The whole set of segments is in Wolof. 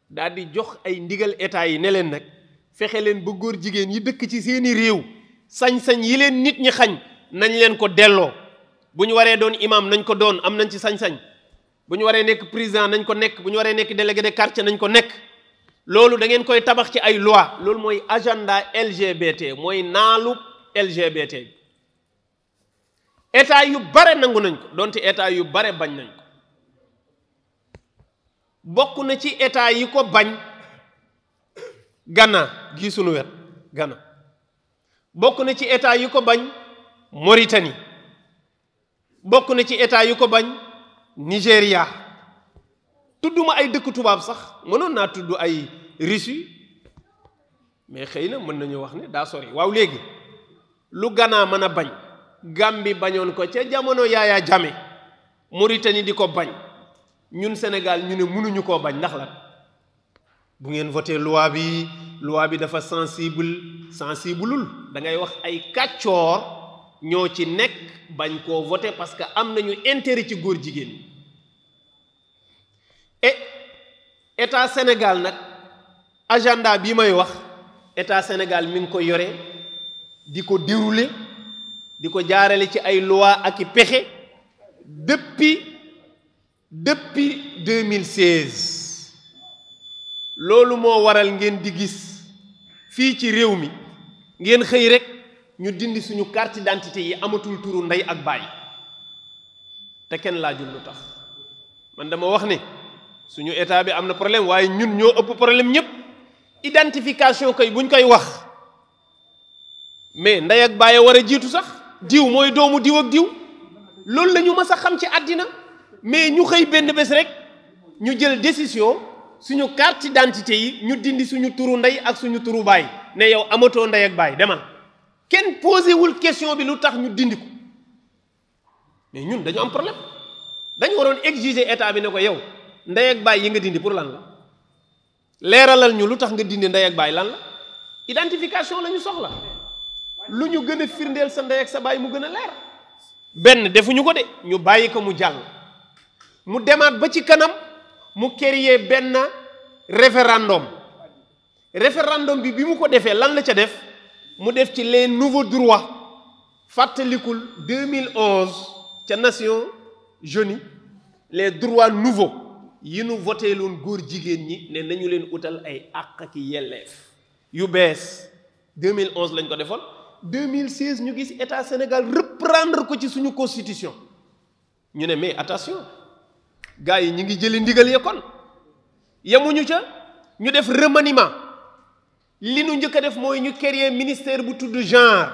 daal di jox ay ndigal état yi ne leen nag fexe leen ba góor jigéen yi dëkk ci seeni réew sañ-sañ yi leen nit ñi xañ nañ leen ko delloo. bu ñu waree doon imam nañ ko doon am nañ ci sañ-sañ bu ñu waree nekk président nañ ko nekk bu ñu waree nekk délégué de quartier nañ ko nekk loolu da ngeen koy tabax ci ay loi loolu mooy agenda LGBT mooy naalu LGBT état yu bare nangu nañ ko donte état yu bare bañ nañ ko bokk na ci état yi ko bañ Ghana gi sunu wet Ghana bokk na ci état yi ko bañ Mauritanie bokk na ci état yu ko bañ Nigéria tudduma ay dëkk tubaab sax mënoon naa tudd ay Russie mais xëy na mën nañu wax ne daa sori waaw léegi lu Ghana mën a bañ Gambie bañoon ko ca jamono Yaya Jammeh Mauritanie di ko bañ ñun Sénégal ñu ne mënuñu koo bañ ndax la bu ngeen voté loi bi dafa sensibleul da ngay wax ay kàccoor ñoo ci nekk bañ koo voté parce que am nañu intérêt ci góor jigéen et état Sénégal nag agenda bi may wax état Sénégal mi ngi ko yore di ko dérouler di ko jaarale ci ay loi ak i pexe depuis 2016 loolu moo waral ngeen di gis fii ci réew mi ngeen xëy rek ñu dindi suñu carte d'identité yi amatul turu ndey ak baay te kenn laajul lu tax man dama wax ne suñu état bi am na problème waaye ñun ñoo ëpp problème ñëpp identification kay buñ koy wax mais ndey ak baay war a jiitu sax diw mooy doomu diw ak diw loolu la ñu mës a xam ci àddina mais ñu xëy benn bés rek ñu jël décision suñu carte d'identité yi ñu dindi suñu turu ndey ak suñu turu baay ne yow amatoo ndey ak baay demal kenn posé wul question bi lu tax ñu dindi ko mais ñun dañu am problème dañu waroon exiger état bi ne ko yow ndey ak baay yi nga dindi pour lan la leeralal ñu lu tax nga dindi ndey ak baay lan la identification la ñu soxla lu ñu gën a firndeel sa ndey ak sa baay mu gën a leer benn defuñu ko de ñu bàyyi ko mu jàll mu demaat ba ci kanam mu créer benn référendum bi mu ko defee lan la ca def mu def ci les nouveaux droits fàttalikul 2011 ca Nations Unies les droits nouveaux yi nu voté loon góor jigéen ñi ne nañu leen utal ay àq ak yelleef yu bees 2011 lañ ko defoon 2016 ñu gis état Sénégal reprendre ko ci suñu constitution ñu ne mais attention gars yi ñi ngi jëli ndigal ya kon yemuñu ca ñu def remaniement li nu njëkk a def mooy ñu créer ministère bu tudd genre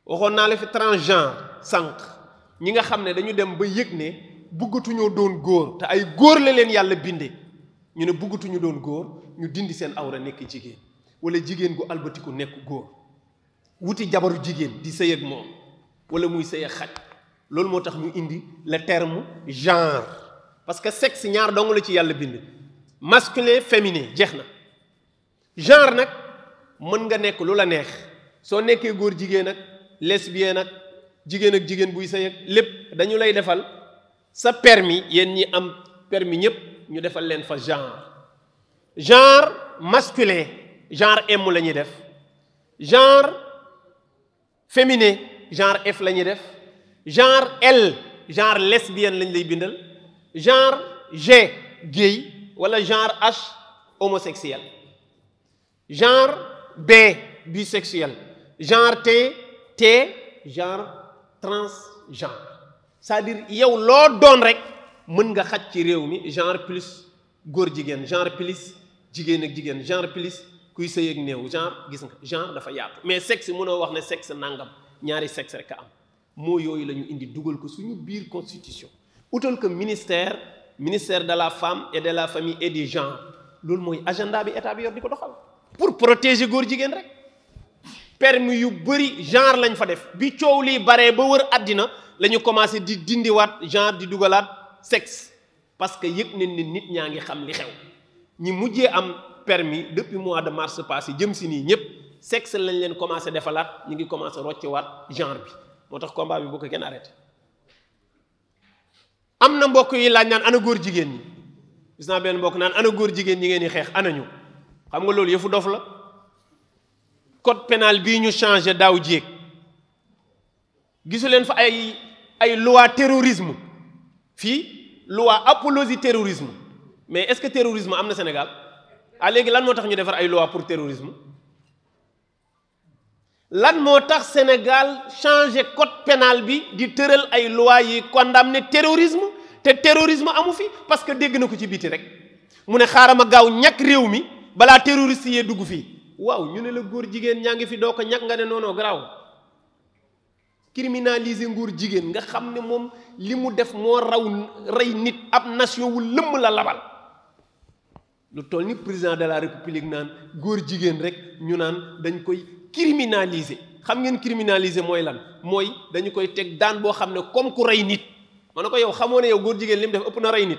waxoon naa la fi transgenre sànq ñi nga xam ne dañu dem ba yëg ne buggatuñoo doon góor te ay góor la leen yàlla binde ñu ne buggatuñu doon góor ñu dindi seen awra nekk jigéen wala jigéen gu albatiku nekk góor wuti jabaru jigéen di sëy ak moom wala muy sëy ak xaj loolu moo tax ñu indi le terme genre parce que sexe ñaar dong la ci yàlla bind masculin féminin jeex na genre nag mën nga nekk lu la neex soo nekkee góor jigéen ak lesbienne ak jigéen buy sëy ak lépp dañu lay defal sa permis yéen ñi am permis ñëpp ñu defal leen fa genre masculin genre M la ñuy def genre féminin genre F la ñuy def genre L genre lesbienne lañ lay bindal genre G gay wala genre H homosexuel genre B bisexuel genre T genre transgenre c'est-à-dire yow loo doon rek mën nga xaj ci réew mi genre plus góor jigéen genre plus jigéen ak jigéen genre plus kuy sëy ak néew genre gis nga genre dafa yaatu mais sexe mënoo wax ne sexe nangam ñaari sexe rek a am moo yooyu la ñu indi dugal ko suñu biir constitution utal ko ministère de la femme et de la famille et du genre loolu mooy agenda bi état bi yor di ko doxal pour protéger góor jigéen rek permis yu bëri genre lañ fa def bi coow lii baree ba wër àddina la ñu commencé di dindiwaat genre di dugalaat sexe parce que yëg nañ ne nit ñaa ngi xam li xew ñi mujjee am permis depuis mois de mars passé jëm si nii ñëpp sexe lañ leen commencé defalaat ñu ngi commencé roccewaat genre bi moo tax combat bi bu ko kenn arrêté am na mbokk yi laaj naan ana góor jigéen ñi gis naa benn mbokk naan ana góor jigéen ñi ngeen di xeex ana ñu xam nga loolu yëfu dof la. code pénal bii ñu changé daaw jéeg gisu leen fa ay loi terrorisme fii loi apologie terrorisme mais est-ce que terrorisme am na Sénégal ah léegi lan moo tax ñu defar ay loi pour terrorisme lan moo tax Sénégal changé code pénal bi di tëral ay loi yi condamné terrorisme te terrorisme amu fi parce que dégg na ko ci biti rek mu ne xaaral ma gaaw ñàkk réew mi balaa terroriste yee dugg fii waaw ñu ne la góor jigéen ñaa ngi fi doo ko ñàkk nga ne noonu garaaw criminaliser nguur jigéen nga xam ne moom li mu def moo raw rey nit ab nation wu lëmm la labal lu toll ni président de la république naan góor jigéen rek ñu naan dañ koy criminaliser xam ngeen criminaliser mooy lan mooy dañu koy teg daan boo xam ne comme ku rey nit ma ne ko yow xamoo ne yow góor jigéen li mu def ëpp na rey nit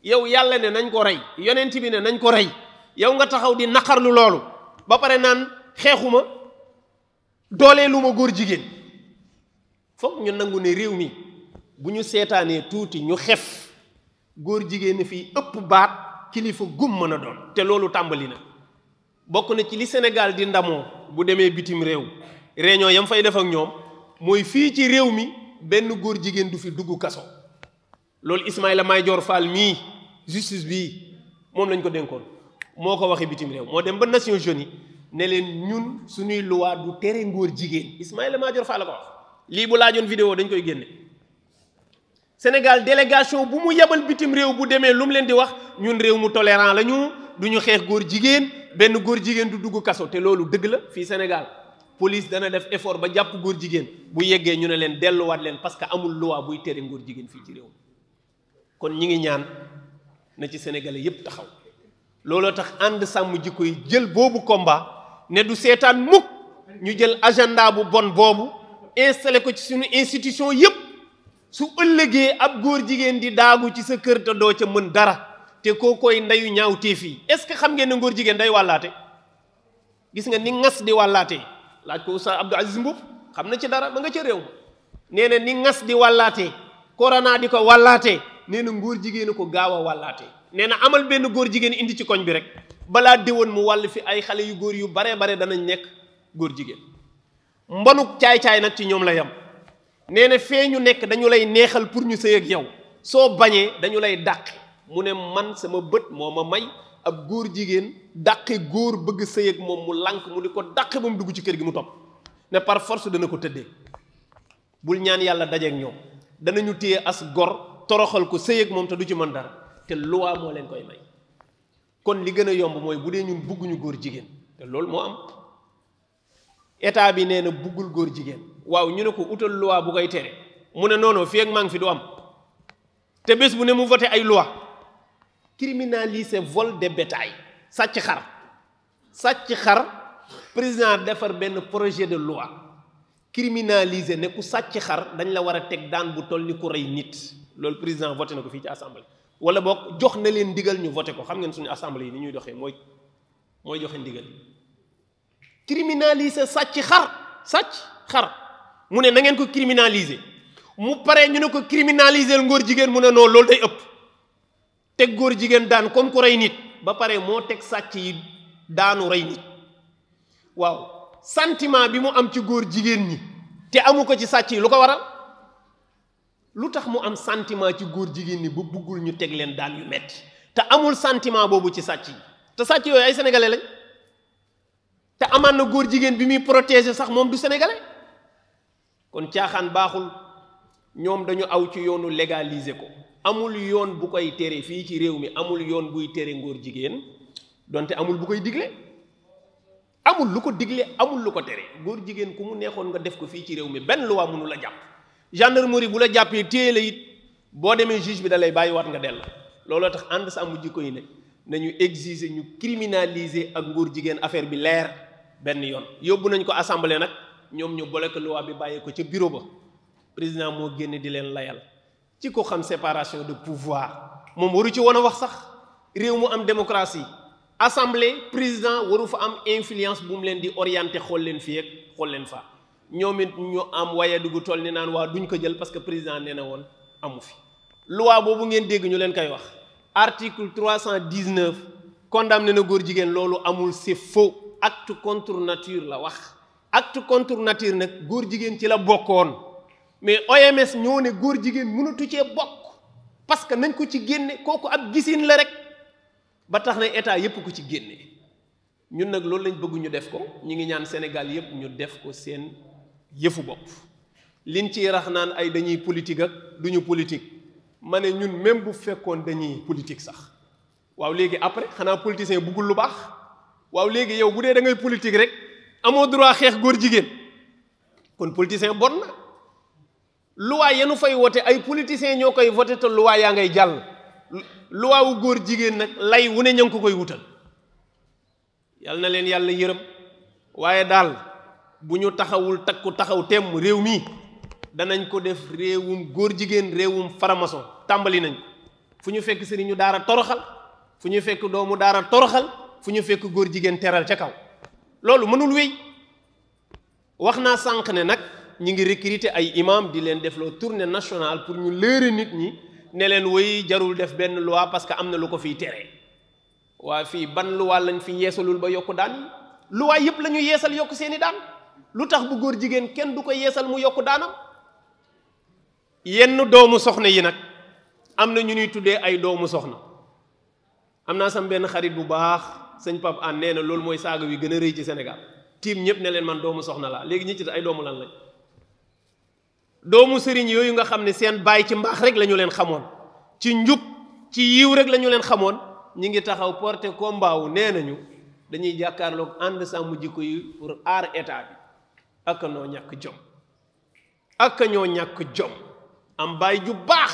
yow yàlla ne nañ ko rey yonent bi ne nañ ko rey yow nga taxaw di naqarlu loolu ba pare naan xeexuma dooleelu ma góor jigéen foog ñu nangu ne réew mi bu ñu seetaanee tuuti ñu xef góor jigéen fii ëpp baat kilifa gum mën a doon te loolu tàmbali na bokk na ci li Sénégal di ndamoo bu demee bitim réew réunion yam fay def ak ñoom mooy fii ci réew mi benn góor jigéen du fi dugg kaso loolu Ismaïla Madior Fall mii justice bii moom lañ ko dénkoon moo ko waxee bitim réew moo dem ba Nations Unies ne leen ñun suñuy loi du tere ngóor jigéen Ismaïla Madior Fall la ko wax lii bu laajoon vidéo dañ koy génne Sénégal délégation bu mu yebal bitim réew bu demee lu mu leen di wax ñun réew mu tolérant la ñu du ñu xeex góor jigéen benn góor jigéen du dugg kaso te loolu dëgg la fii Sénégal police dana def effort ba jàpp góor jigéen bu yeggee ñu ne leen delluwaat leen parce que amul loi buy tere ngóor jigéen fii ci réew kon ñi ngi ñaan na ci sénégalais yépp taxaw looloo tax ànd sàmm jikko yi jël boobu combat ne du seetaan mukk ñu jël agenda bu bon boobu installé ko ci suñu institution yépp su ëllëgee ab góor jigéen di daagu ci sa kër te doo ca mën dara te koo koy ndeyu ñaawteef yi est-ce que xam ngeen ne ngóor jigéen day wàllaate gis nga ni ngas di wàllaatee laaj ko Oustaz Abdou Aziz Mboup xam na ci dara ba nga ca réew ma nee na ni ngas di wàllaatee corona di ko wàllaatee nee na ngóor jigéen a ko gaaw a wàllaatee nee na amal benn góor jigéen indi ci koñ bi rek balaa déwoon mu wàll fi ay xale yu góor yu bare danañ nekk góor jigéen mbonuk caay-caay nag ci ñoom la yam nee na fee ñu nekk dañu lay neexal pour ñu sëy ak yow soo bañee dañu lay dàq mu ne man sama bët moo ma may ab góor jigéen dàqe góor bëgg sëy ak moom mu lànk mu di ko dàqe ba mu dugg ci kër gi mu topp ne par force dana ko tëddee bul ñaan yàlla dajeek ñoom danañu téye as gor toroxal ko sëy ak moom te du ci mën dara te loi moo leen koy may kon li gën a yomb mooy bu dee ñun bugguñu góor jigéen te loolu moo am état bi nee na buggul góor jigéen waaw ñu ne ko utal loi bu koy tere mu ne noonu fii ak maa ngi fi du am te bés bu ne mu voté ay loi criminaliser vol de bétail sàcc xar président defar benn projet de loi criminaliser ne ku sàcc xar dañ la war a teg daan bu toll ni ku rey nit loolu président voté na ko fii ci assemblée wala boog jox na leen ndigal ñu voté ko xam ngeen suñu assemblée yi ni ñuy doxee mooy joxe ndigal criminaliser sàcc xar mu ne na ngeen ko criminaliser mu pare ñu ne ko criminaliser ngóor jigéen mu ne noonu loolu day ëpp teg góor jigéen daan comme ku rey nit ba pare moo teg sàcc yi daanu rey nit waaw sentiment bi mu am ci góor jigéen ñi te amu ko ci sàcc yi lu ko waral lu tax mu am sentiment ci góor jigéen ñi ba buggul ñu teg leen daan yu metti te amul sentiment boobu ci sàcc yi te sàcc yooyu ay sénégalais lañ te amaan na góor jigéen bi muy protéger sax moom du sénégalais kon caaxaan baaxul ñoom dañu aw ci yoonu légaliser ko amul yoon bu koy tere fii ci réew mi amul yoon buy tere ngóor jigéen donte amul bu koy digle amul lu ko digle amul lu ko tere góor jigéen ku mu neexoon nga def ko fii ci réew mi benn loi mënu la jàpp gendarmerie bu la jàppee téye la it boo demee juge bi da lay bàyyiwaat nga dell looloo tax ànd sàmm jikko yi ne nañu exiger ñu criminaliser ak ngóor jigéen affaire bi leer benn yoon yóbbu nañ ko assemblée nag ñoom ñu bloqué loi bi bàyyi ko ca bureau ba président moo génn di leen layal ci ko xam séparation de pouvoir moom waru ci woon a wax sax réew mu am démocratie assemblée président waru fa am influence bu mu leen di orienté xool leen fii ak xool leen fa ñoom it ñu am waaye dugg toll ni naan waa duñ ko jël parce que président nee na woon amu fi loi boobu ngeen dégg ñu leen koy wax article 319 condamné na góor jigéen, loolu amul, c'est faux. Acte contre nature la wax. Acte contre nature nag góor jigéen ci la bokkoon, mais OMS ñoo ne góor jigéen mënatu cee bokk parce que nañ ko ci génne, kooku ab gisin la rek, ba tax na état yépp ko ci génne. ñun nag loolu lañ bëgg ñu def ko, ñu ngi ñaan Sénégal yépp ñu def ko seen yëfu bopp. liñ ciy rax naan ay dañuy politique ak duñu politique, ma ne ñun même bu fekkoon dañuy politique sax, waaw léegi après xanaa politicien buggul lu baax? waaw léegi yow bu dee da ngay politique rek amoo droit xeex góor jigéen, kon politicien bon na. loi yenu fay wote ay politiciens ñoo koy voté te loi yaa ngay jàll. loi wu góor jigéen nag lay wu ne ña ngi ko koy wutal. yal na leen yàlla yërëm, waaye daal bu ñu taxawul takku taxaw temm réew mi danañ ko def réewum góor jigéen, réewum faramason. tàmbali nañ ko fu ñu fekk sëriñu daara toroxal, fu ñu fekk doomu daara toroxal, fu ñu fekk góor jigéen teral ca kaw. loolu mënul wéy. wax naa sànq ne nag ñi ngi recruter ay imam di leen def loo tournée nationale pour ñu léere nit ñi ne leen woy jarul def benn loi parce que am na lu ko fiy tere. waa fii ban loi lañ fi yeesalul ba yokku daan yi? loi yëpp la ñu yeesal yokk seeni daan. lu tax bu góor jigéen kenn du ko yeesal mu yokku daanam? yenn doomu soxna yi nag am na ñu ñuy tuddee ay doomu soxna. am naa sam benn xarit bu baax sëñ Pape An nee na loolu mooy saaga wi gën a rëy ci Sénégal. tiim ñëpp ne leen man doomu soxna laa. léegi ñi ci ay doomu lan lañ? doomu sëriñ yooyu nga xam ne seen baay ci mbaax rek la ñu leen xamoon, ci njub ci yiw rek la ñu leen xamoon, ñi ngi taxaw porté combat wu nee nañu dañuy jàkkaarloog ànd sàmm jikko yi pour aar état bi. ak ñoo ñàkk jom, ak ñoo ñàkk jom. am baay ju baax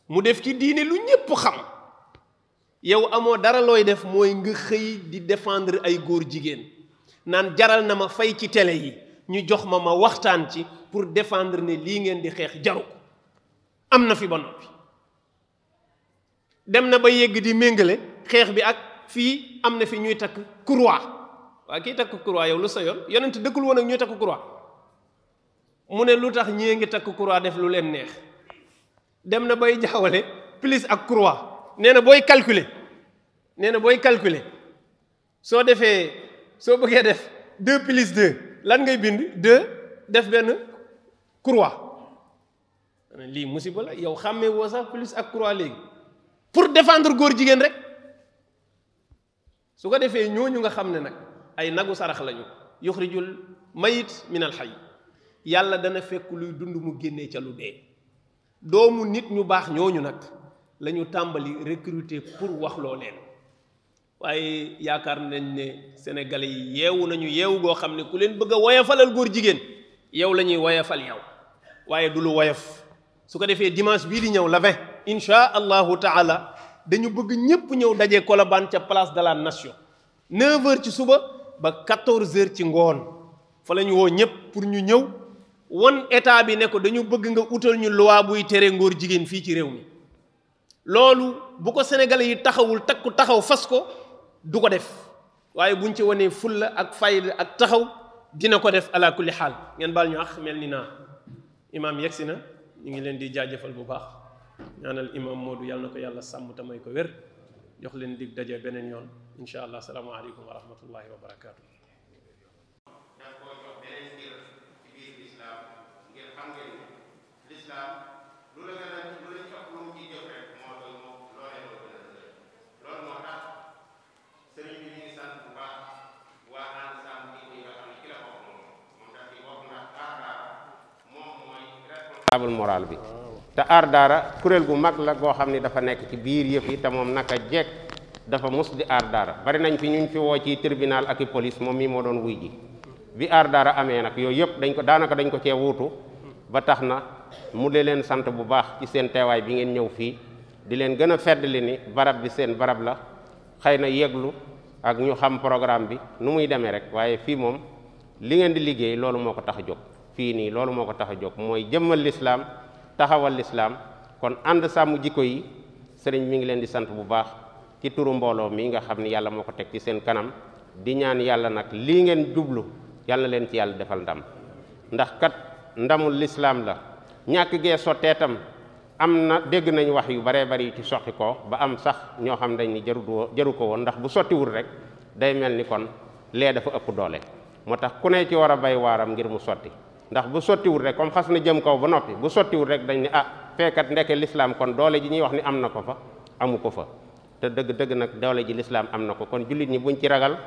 mu def ci diine lu ñépp xam, yow amoo dara looy def mooy nga xëy di défendre ay góor jigéen naan jaral na ma fay ci télé yi ñu jox ma waxtaan ci pour défendre ne lii ngeen di xeex jaru ko. am na fi ba noppi, dem na ba yegg di méngale xeex bi ak fii am na fi ñuy takk croix. waa kii takk croix yow lu sa yoon? yonent dëkkul woon ak ñuy takk croix. mu ne lu tax ñii ngi takk croix def lu leen neex. dem na bay jaawale plus ak croix. nee na booy calculer soo bëggee def 2 plus 2 lan ngay bind 2 def benn croix. lii musiba la. yow xàmmee woo sax plus ak croix léegi pour défendre góor jigéen rek. su ko defee ñooñu nga xam ne nag ay nagu sarax lañu, yuxrijul mayit min al hayy, yàlla dana fekk luy dund mu génnee ca lu dee. doomu nit ñu baax ñooñu nag la ñu tàmbali recruter pour wax loo leen. waaye yaakaar nañ ne sénégalais yi yeewu nañu yeewu goo xam ne ku leen bëgg a woyafalal góor jigéen yow la ñuy woyafal yow, waaye du lu woyaf. su ko defee dimanche bii di ñëw la 20 insha allahu taala dañu bëgg ñëpp ñëw dajee Colobane ca place de la nation 9h ci suba ba 14h ci ngoon. fa la ñu woo ñëpp pour ñu ñëw won état bi ne ko dañu bëgg nga utal ñu loi buy tere ngóor jigéen fii ci réew mi. loolu bu ko sénégalais yi taxawul takku taxaw fas ko du ko def, waaye buñ ci wanee fulla ak fayda ak taxaw dina ko def ala kulli xaal. ngeen baal ñu ax mel ni naa imaam yegsi na, ñu ngi leen di jaajëfal bu baax. ñaanal imaam Modou yàlla na ko yàlla sàmm tamay ko wér. jox leen dig daje beneen yoon incha allah. salaamaaleykum wa rahmatullahi wa barakaatu. moral bi te aar daara kuréel gu mag la goo xam ni dafa nekk ci biir yëf yi te moom naka jekk dafa mus di aar daara. bari nañ fi ñuñ fi woo ci tribunal ak i police moom mii moo doon wuy ji bi aar daara amee nag yooyu yëpp dañ ko cee wuutu ba tax na mu di leen sant bu baax ci seen teewaay bi ngeen ñëw fii di leen gën a feddali ni barab bi seen barab la. xëy na yeglu ak ñu xam programme bi nu muy demee rek, waaye fii moom li ngeen di liggéey loolu moo ko tax a jóg. fii nii loolu moo ko tax a jóg mooy jëmmal lislaam, taxawal lislaam. kon ànd sàmm jikko yi sëriñ mi ngi leen di sant bu baax ci turu mbooloo mi nga xam ni yàlla moo ko teg ci seen kanam. di ñaan yàlla nag lii ngeen jublu yàlla leen ci yàlla defal ndam, ndax kat ndamul lislaam la. ñàkk gee sottee tam am na dégg nañ wax yu baree bari yu ci soqi ko ba am sax ñoo xam dañ ni jaru ko woon ndax bu sottiwul rek day mel ni kon lee dafa ëpp doole moo tax ku ne ci war a bay waaram ngir mu sotti ndax bu sottiwul rek comme xas na jëm kaw ba noppi bu sottiwul rek dañ ne fekkat ndeke lislaam kon doole ji ñuy wax ni am na ko fa amu ko fa te dëgg nag doole ji lislaam am na ko kon jullit ñi buñ ci ragal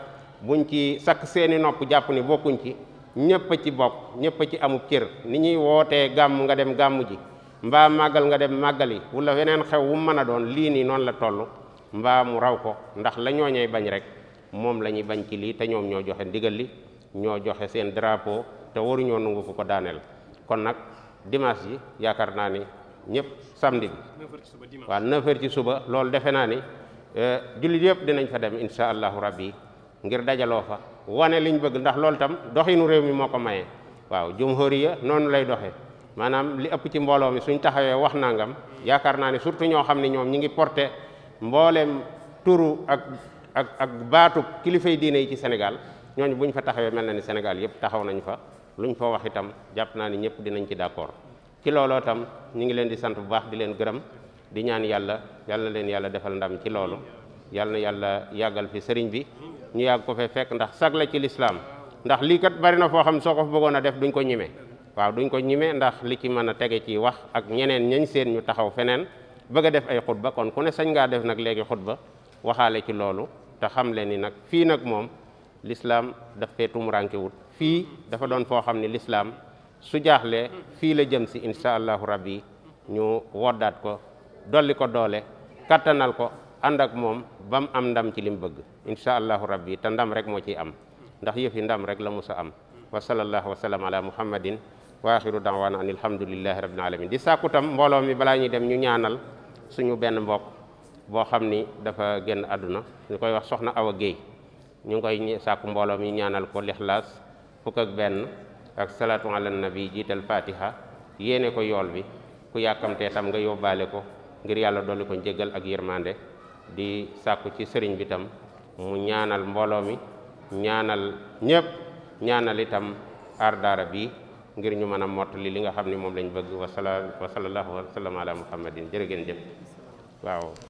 buñ ci sakk seeni nopp jàpp ni bokkuñ ci ñëpp a ci bokk ñëpp a ci amub cër ni ñuy wootee gàmm nga dem gàmm ji mbaa màggal nga dem màggali wala weneen xew wu mën a doon lii nii noonu la toll mbaa mu raw ko ndax la ñooñey bañ rek moom la ñuy bañ ci lii te ñoom ñoo joxe ndigal li ñoo joxe seen drapeau te waruñoo nungu ko daaneel kon nag dimanche ji yaakaar naa ni ñëpp samedi bi waaw 9h ci suba loolu defe naa ni jullit yëpp dinañ fa dem insha allahu rabbi ngir dajaloo fa wane liñ bëgg ndax loolu tam doxinu réew mi moo ko maye waaw jumhuriya noonu lay doxee maanaam li ëpp ci mbooloo mi suñ taxawee wax nangam yaakaar naa ni surtout ñoo xam ne ñoom ñi ngi porté mbooleem turu ak baatu kilifay diine yi ci Sénégal ñooñu buñ fa taxawee mel na ni Sénégal yëpp taxaw nañ fa luñ fa wax itam jàpp naa ni ñëpp dinañ ci d'accord ci looloo tam ñu ngi leen di sant bu baax di leen gërëm di ñaan yàlla na leen yàlla defal ndam ci loolu yàlla na yàlla yàggal fi sëriñ bi ñu yàgg ko fee fekk ndax sag la ci lislaam ndax lii kat bari na foo xam soo ko fa bëggoon a def duñ ko ñime waaw duñ ko ñime ndax li ci mën a tege ci wax ak ñeneen ñañ seen ñu taxaw feneen bëgg a def ay xutba kon ku ne sañ ngaa def nag léegi xutba waxaale ci loolu te xam leen ni nag fii nag moom lislaam daf fee tumuranke wut fii dafa doon foo xam ni lislaam su jaaxlee fii la jëm si insha allahu rabbi ñu woddaat ko dolli ko doole kattanal ko ànd ak moom ba mu am ndam ci li mu bëgg insha allahu rabbi te ndam rek moo ciy am ndax yëfi ndam rek la musa am wa sallallahu wa sallam ala muhammadin wa axiru da'wana an alhamdulillahi rabbil alamin di sàkku tam mbooloo mi balaa ñuy dem ñu ñaanal suñu benn mbokk boo xam ni dafa génn àdduna ñu koy wax soxna Awa Guèye ñu ngi koy sàkku mbooloo mi ñaanal ko lixlaas fukk ak benn ak salaatu ala nabi jiital fatiha yéene ko yool bi ku yàkkamtee tam nga yóbbaale ko ngir yàlla dolli ko njéggal ak yërmande di sàkku ci sëriñ bi tam mu ñaanal mbooloo mi ñaanal ñëpp ñaanal itam aar daara bi ngir ñu mën a mottali li nga xam ne moom lañ bëgg wa sallallahu wa sallam ala muhammadin jërë ngeen jëf waaw